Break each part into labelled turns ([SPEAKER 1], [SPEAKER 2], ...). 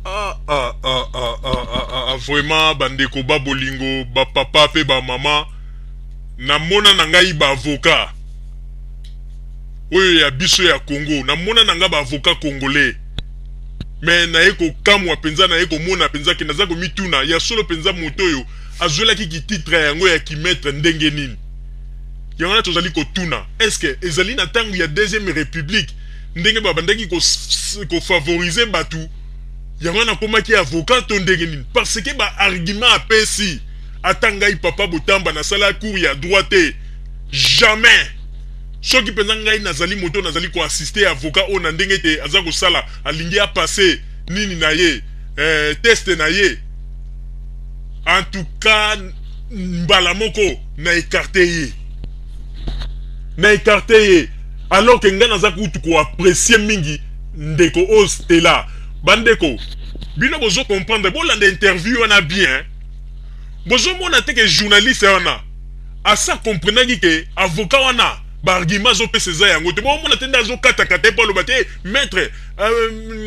[SPEAKER 1] Ah, ah, ah, ah, ah, ah, ah, ah, vraiment bandeko ba bolingo, ba papa pe ba mama, namona na ngai ba avocat oyo ya biso ya Congo, namona na ngai ba avocat congolais, mais naye kokamwa mpenza, naye komona mpenza ke naza komituna ya solo mpenza moto oyo azwelaki kititre yango ya kimaître ndenge nini. Yango wana tozali kotuna, est-ce que ezali na ntango ya deuxième république ndenge babandaki kofavorize bato, yango wana akomaki avocat to ndenge nini? Parce que ba argument apesi, ata ngai papa Botamba nasala cours ya droit te, jamais soki mpenza ngai nazali moto nazali koassiste avocat oyo na ndenge ete aza kosala, alingi apasse nini na ye, test na ye, en tout cas mbala moko na écarte ye, na écarte ye, alors que ngai naza kutu koapprécie mingi ndeko oyo Stella. Bandeko, bino bozo comprendre, bolanda interview wana bien, bozomona te ke journaliste wana asa comprenaki ke avocat wana baargument azopesa eza yango te. Bomona te nde azokatakata ye mpo aloba te: "Maître,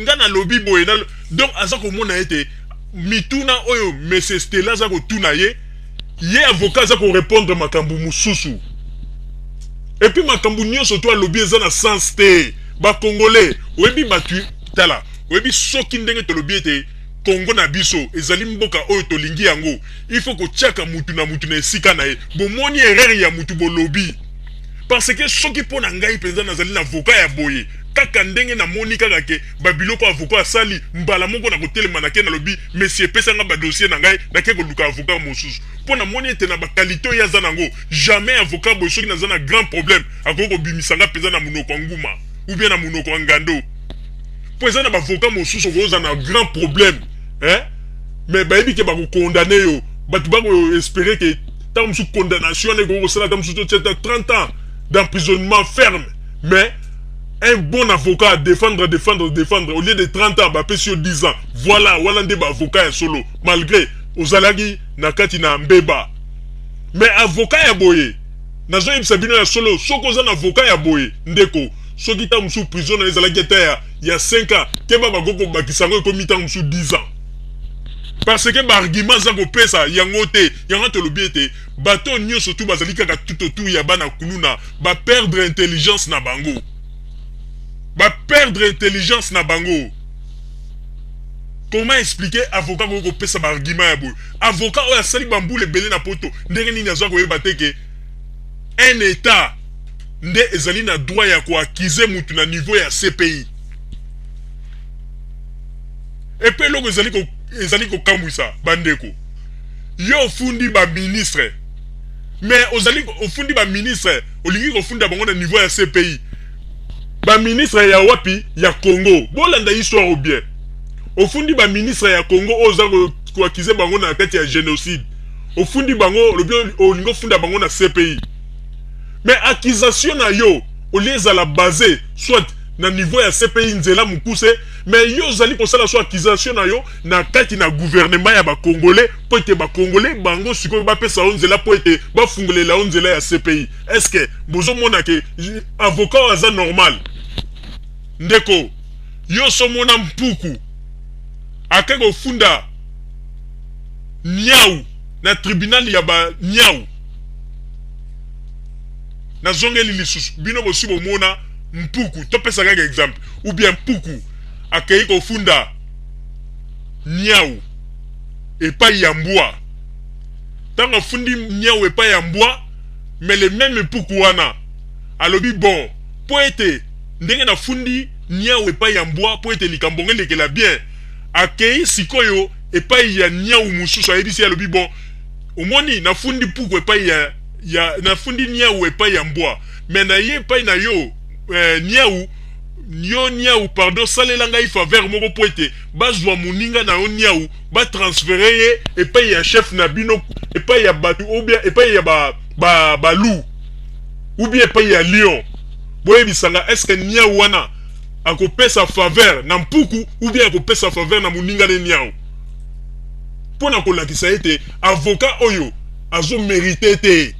[SPEAKER 1] nga nalobi boye." Donc aza komona ete mituna oyo monsieur Stella aza kotuna ye, ye avocat aza korépondre makambo mosusu, et puis makambo nyonso to alobi eza na sens te. Bacongolais, oyebi bato, tala, oyebi soki ndenge tolobi ete Kongo na biso ezali mboka oyo tolingi yango, il faut kotiaka mutu na mutu na esika na ye. Bomoni erreur ya mutu bolobi, parce que soki mpo na ngai mpenza nazali na avocat ya boye, kaka ndenge namoni kaka ke babiloko avocat asali, mbala moko na kotelema, nake nalobi: "Monsieur, epesanga badossier na ngai, nake koluka avocat mosusu," mpo namoni ete na baqualité oyo aza nango, jamais avocat boye, soki naza na grand problème, akoki kobimisanga mpenza na monoko ya nguma ou bien na monoko ya ngando. Mpo eza na baavocat mosusu, okoza na grand problème, hein? Mais bayebi ke bakokondane yo, bato bakoespérer ke ntango mosusu condamnation wana ekoki kosala ata mosusu totia ata 30 ans d'emprisonnement ferme, mais un bon avocat à défendre, défendre, défendre, au lieu de 30 ans bapesi yo 10 ans. Voilà, wana nde baavocat ya solo, malgré ozalaki na kati na mbeba. Mais avocat ya boye, nazoyebisa bino ya solo, soki oza na avocat ya boye, ndeko, soki ntango mosusu prison na ezalaki ata ya 5 ans, keba, bakoki kobakisa yango, ekomi ntango mosusu 10 ans, parce que baargument aza kopesa yango te. Yango tolobi ete bato nyonso tu bazali kaka tout autour ya bana kuluna baperdre intelligence na bango, baperdre intelligence na bango. Comment expliquer avocat koki kopesa baargument ya boye? Avocat oyo asali bambula ebele na Poto, ndenge nini azwa koyeba te ke un état nde ezali na droit ya koaccuser mutu na niveau ya CPI? Epe eloko ezali kokamwisa bandeko, yo ofundi baministre, mais ozali ofundi baministre, olingi kofunda bango na niveau ya CPI. Baministre ya wapi? Ya Congo. Bolanda histoire ou bien ofundi baministre ya Congo oyo oza koaccuser bango na kati ya génocide, ofundi bango, olobi olingi ofunda bango na CPI, mais accusation na yo olie ezala basé soit na niveau ya CPI, nzela mokuse, mais yo ozali kosala so accusation na yo na kati na gouvernement ya bacongolais, mpo ete bacongolais bango sikoyo bapesa yo nzela mpo ete bafungolela yo nzela ya CPI. Est ce que bozomona ke avocat oyo aza normal? Ndeko, yo somona mpuku ake kofunda niau na tribunal ya baniau. Nazongeli lisusu, bino bosi bomona mpuku, topesa kaka exemple, ou bien mpuku akei kofunda niau epai ya mbwa. Ntango afundi niau epai ya mbwa, mais le même mpuku wana alobi: "Bon, mpo ete ndenge nafundi niau epai ya mbwa, mpo ete likambo ngo elekela bien," akei sikoyo epai ya niau mosusu, ayebisi, alobi: "Bon, omoni, nafundi puku epai ya nafundi niau epai ya mbwa, mais na ye epai na yo, niau, yo niau, pardon, salela ngai faveur moko mpo ete bazwa moninga na yo niau, batransfere ye epai ya chef na bino, epai ya bato, ou bien epai ya baloup ba ou bien epai ya lion." Boyebisanga, est ce que niau wana akopesa faveur na mpuku ou bien akopesa faveur na moninga ne niau? Mpo na kolakisa ete avocat oyo azomérite te,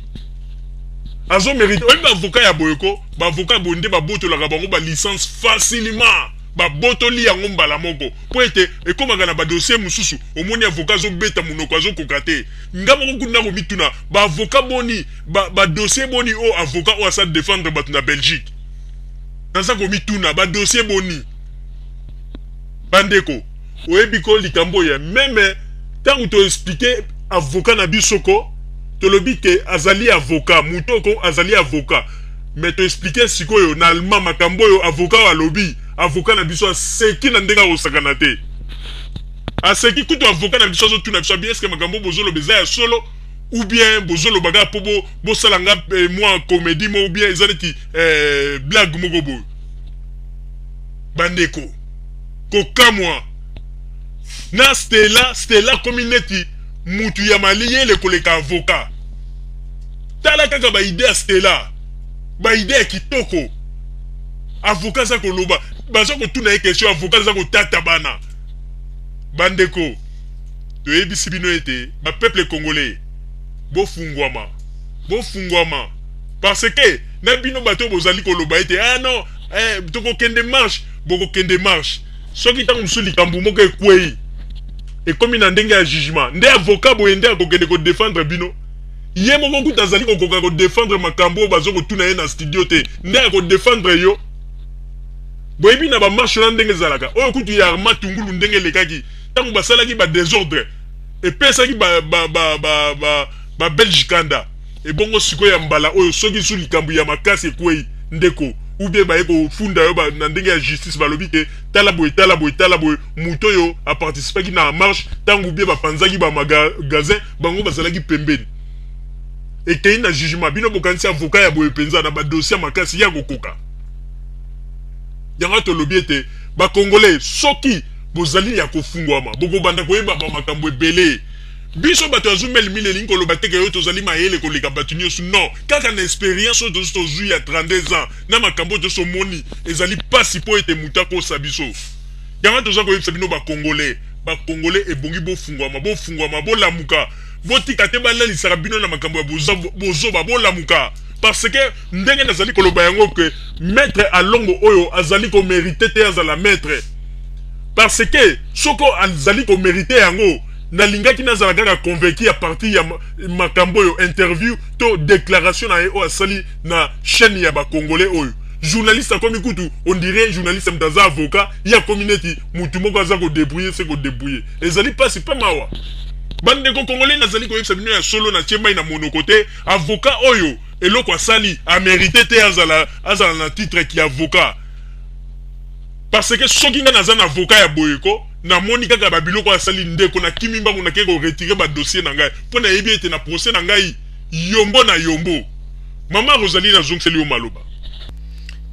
[SPEAKER 1] azomérite. Oyebi baavocat ya boye ko, baavocat ya boye nde babotolaka bango balicence facilement. Babotoli yango mbala moko mpo ete ekomaka na badossier mosusu, omoni avocat azobeta monoko, azokoka te. Nga moko kuna komituna, baavocat boni, badossier ba boni oyo avocat oyo asa défendre bato na Belgique? Naza komituna, badossier boni? Bandeko, oyebi ko likambo oyo, même ntango toexpliquer avocat na biso ko, tolobi ke azali avocat, moto oko azali avocat, mais toexpliquer sikoyo na allemand makambo oyo avocat oyo alobi. Avocat na biso aseki na ndenge akosakana te, aseki kutu. Avocat na biso azotuna biso abi: "Eske makambo bozoloba eza ya solo ou bien bozoloba kaka mpo bosala nga mwa comédie mo, ou bien eza neti blague moko boye?" Bandeko, kokamwa na Stella. Stella komi neti mutu ya mayele koleka avocat. Tala kaka baidées ya Stella, baidées ya kitoko. Avocat aza koloba, baza kotuna ye question, avocat aza kotata bana. Bandeko, toyebisi bino ete bapeuple congolais, bofungwama, bofungwama, parce que na bino bato bozali koloba ete ah non, tokokende marche, bokokende marche. Soki ntango mosusu likambo moko ekwei, ekomi na ndenge ya jugement, nde avocat boye nde akokende kodéfendre bino? Ye moko kuta azali kokoka kodéfendre makambo oyo baza kotuna ye na studio te, nde akodéfendre yo? Boyebi na bamarche wana ndenge ezalaka, oyo kutu ya Arma Tungulu, ndenge elekaki, ntango basalaki badésordre, epesaki babelge kanda. Ebongo sikoyo ya mbala oyo, soki su likambo ya makasi ekwei, ndeko, ou bien baye kofunda yo na ndenge ya justice, balobi ke tala boye, tala boye, tala boye, moto oyo aparticipaki na marche ntango ou bien bapanzaki bamagasin, bango bazalaki pembeni, ekei na jugement, bino bokanisi avocat ya boye mpenza na badossier ya makasi ya kokoka yango? Tolobi ete bakongolais, soki bozali ya kofungwama, bokobanda koyeba bamakambo ebele. Biso bato ya Zumel Mile, elingi koloba te ke oyo tozali mayele koleka bato nyonso, non. Kaka na expérience oyo tozi tozwi ya 32 ans na makambo oyo tosomoni, ezali mpasi mpo ete moto akosa biso. Yango toza koyebisa bino bakongolais, bakongolais, ebongi bofungwama, bofungwama, bolamuka, botika te balalisaka bino na makambo ya bozoba. Bolamuka, parce que ndenge nazali koloba yango ke maître Alongo oyo azali komériter te azala maître, parce que soko azali komériter yango, nalingaki nazala kaka convaincu à partir ya makambo oyo, interview to déclaration na ye oyo asali na chaîne ya bakongolais. Oyo journaliste akomi kutu, on dirait journaliste moto aza avocat, ye akomi neti mutu moko aza kodébrouiller se kodébrouiller. Ezali mpasi mpe mawa. Bandeko congolais, nazali koyebisa bino ya solo, natie mai na monoko te. Avocat oyo, eloko asali, amériter te azala na titre ki avocat, parce que soki ngai naza na avocat ya boye ko, namoni kaka babiloko asali, ndeko, nakimi mbangu, nakei koretirer badossier na ngai, mpo nayebi ete na procès na ngai, yombo na yombo. Mama Rosalie, nazongiseli yo maloba.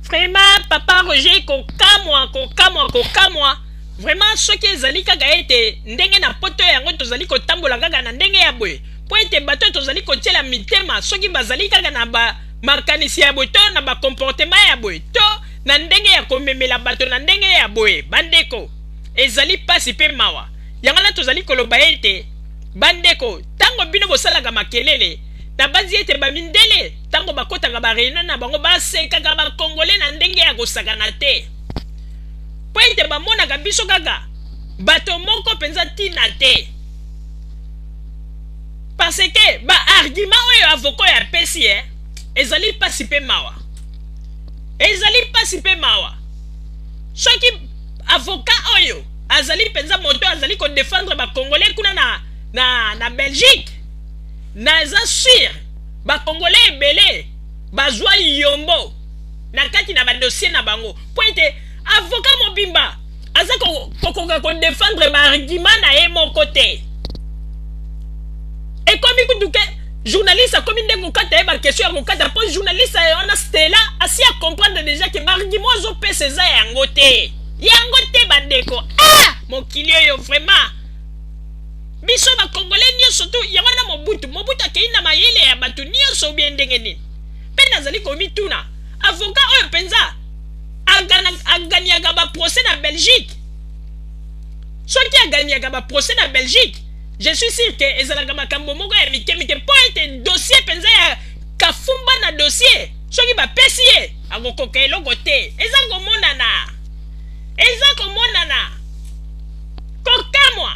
[SPEAKER 2] Vraiment, papa Roger, kokamwa, kokamwa, kokamwa vraiment. Soki ezali kaka ete ndenge na poto yango tozali kotambola kaka na ndenge ya boye, mpo ete bato oyo tozali kotiela mitema, soki bazali kaka na makanisi ya boye to na bacomportement ya boye to na ndenge ya komemela bato na ndenge ya boye, bandeko, ezali mpasi mpe mawa. Yango wana tozali koloba ete bandeko, ntango bino bosalaka makelele, nabanzi ete bamindele, ntango bakɔtaka baréunion na bango, basekaka bakongole na ndenge ya kosakana te, mpo ete bamonaka biso kaka bato moko mpenza ntina te, parce que baargument oyo avocat oyo apesi ye ezali mpasi mpe mawa, ezali mpasi mpe mawa. Soki avocat oyo azali mpenza moto azali kodéfendre bakongolais kuna na Belgique, naza sûr bakongolais ebele bazwa yombo na kati na badossier na bango, mpo ete avocat mobimba aza kokoka kodéfendre baargument na ye moko te. Ekomi kutu ke journaliste akomi nde kokata ye baquestion ya kokata, mpo journaliste wana Stella asi acomprendre déjà ke baargument azopesa eza yango te, yango te. Bandeko, ah, mokili oyo vraiment, biso bakongolais nyonso tu, yango wana Mobutu, Mobutu akei na mayele ya bato nyonso obie ndenge nini? Mpe nazali komituna, avocat oyo mpenza agagnaka baprocès na Belgique? Soki agagnaka baprocès na Belgique, je suis sûr ke ezalaka makambo moko ya mike mike, mpo ete dossier mpenza ya kafumba na dossier, soki bapesi ye, akokoka eloko te. Eza komonana. Eza komonana. Kokamwa.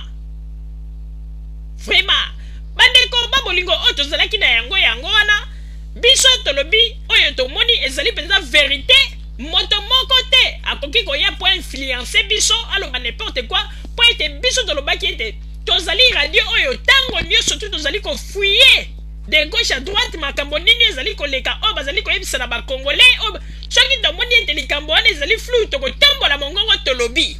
[SPEAKER 2] Vraiment. Bandeko ba bolingo oyo tozalaki na yango yango wana biso tolobi oyo tomoni ezali mpenza verite. Moto moko te akoki koya mpo influencer biso aloba n'importe quoi, mpo ete biso tolobaki ete tozali radio oyo ntango nyonso tu tozali kofouiller de gauche à droite makambo nini ezali koleka oyo bazali koyebisa na bacongolais oyo. Soki tomoni ete likambo wana ezali flou, tokotambola mongongo tolobi,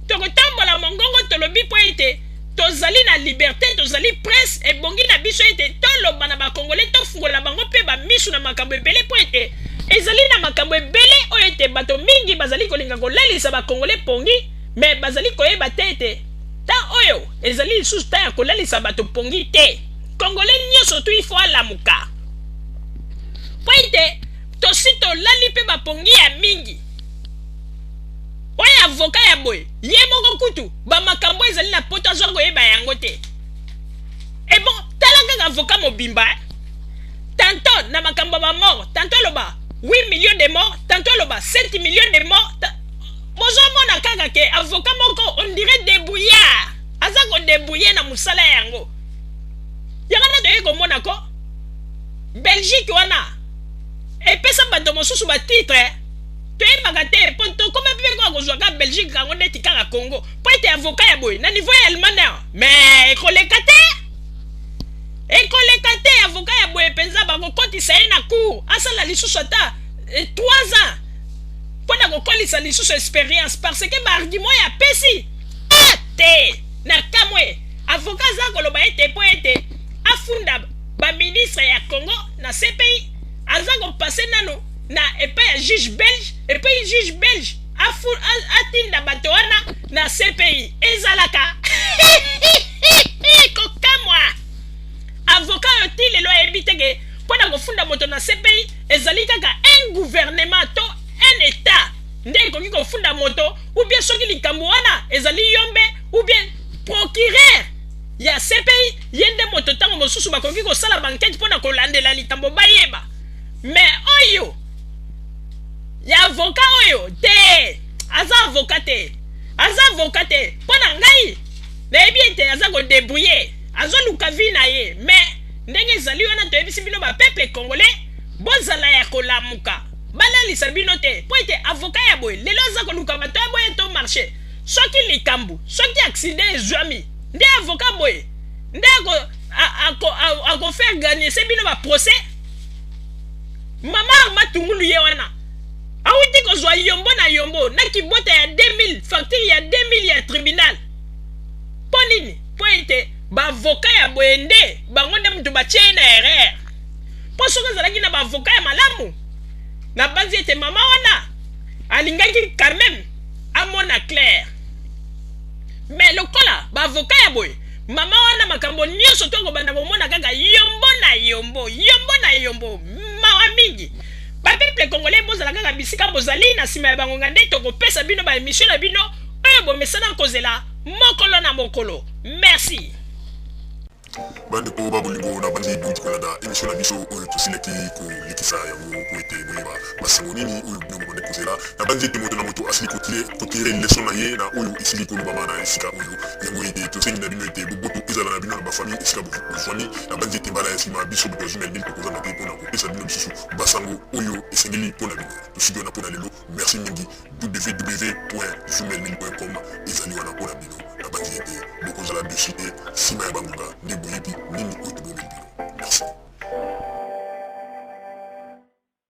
[SPEAKER 2] tokotambola mongongo tolobi, mpo ete tozali na liberté, tozali presse. Ebongi na biso ete toloba na bacongolais, tofungola bango mpe bamisu na makambo ebele, mpo ete ezali na makambo ebele oyo ete bato mingi bazali kolinga kolalisa bacongolais pongi, mais bazali koyeba te ete temps oyo ezali lisusu temps ya kolalisa bato pongi te. Congolais nyonso tu, il faut alamuka, mpo ete tosi tolali mpe bapongi ya mingi. Oyo avocat ya boye, ye moko kutu bamakambo ezali na poto azwa koyeba yango te. E bon, tala kaka avocat mobimba, eh? Tantôt na makambo ya bamort, tantôt aloba 8 millions de morts, tantôt aloba 7 millions de morts. Bozomona kaka ke avocat moko, on dirait débrouillard, aza kodébrouiller na mosala yango. Yango nde toyei komona ko Belgique wana epesa bato mosusu batitre, toyebaka te, mpo tokoma mpe kaka kozwa kaka Belgique yango neti kaka Congo, mpo ete avocat ya boye na niveau ya Allemagne awa, mais ekoleka te, ekoleka te. Avocat ya boye mpenza, bakokotisa ye na cour, asala lisusu ata 3 ans mpo na kokolisa lisusu expérience, parce que baargument ya apesi a te. Na kamwe, avocat aza koloba ete mpo ete afunda baministre ya Congo na CPI, aza kopasser nano na epai ya juge belge, epai juge belge atinda bato wana na CPI. Ezalaka kokamwa. Avocat oyo ti lelo ayebi te ke mpo na kofunda moto na CPI, ezali kaka un gouvernement to un état nde ekoki kofunda moto, ou bien soki likambo wana ezali yombe, ou bien procureur ya CPI, ye nde moto ntango mosusu bakoki kosala baenquête mpo na kolandela likambo bayeba. Mais oyo ya avocat oyo te, aza avocat te, aza avocat te. Mpo na ngai, nayebi ete aza kodébrouiller, azoluka vie na ye, mais ndenge ezali wana, toyebisi bino bapeuple congolais, bozala ya kolamuka, balalisa bino te, mpo ete avocat ya boye lelo aza koluka bato ya boye to marché. Soki likambo, soki accident ezwami, nde avocat boye nde akofaire gagner se bino baprocès. Mama Arma Tungulu ye wana awuti kozwa yombo na yombo na kibota ya 2000, facture ya 2000 ya tribunal. Mpo nini? Mpo ete baavocat ya boye nde bango nde moto batie ye na erreur, mpo soki azalaki na baavocat ya malamu, nabanzi ete mama wana alingaki quand même amona clair. Mais lokola baavocat ya boye, mama wana makambo nyonso tokobanda komona kaka yombo na yombo, yombo na yombo. Mawa mingi. Bapeuple congolais, bozala kaka bisika bozali, na nsima ya bangonga nde tokopesa bino baémission na bino oyo bomesana kozela mokolo na mokolo. Merci.
[SPEAKER 1] Bandeko ba bolingo, na bandi bouti kolanda émission na biso oyo tosilaki kolekisa yango po ete boyeba basango nini oyo bino bobande kozela. Na bandi ete moto na moto asili kotirer leçon na ye na oyo esili kolobama na esika oyo. Yango ete tosengi na bino ete boboto ezala na bino na bafamille esika bozwami. Na bandi ete mbala ya nsima, biso bato ya Zumelmil tokozanga te mpona kopesa bino lisusu basango oyo esengeli mpo na bino. Tosuki wana mpo na lelo. Merci mingi. www.zumelmil.com ezali wana mpo na bino. Na bandi ete bokozala déçus te. Nsima ya bangonga nde.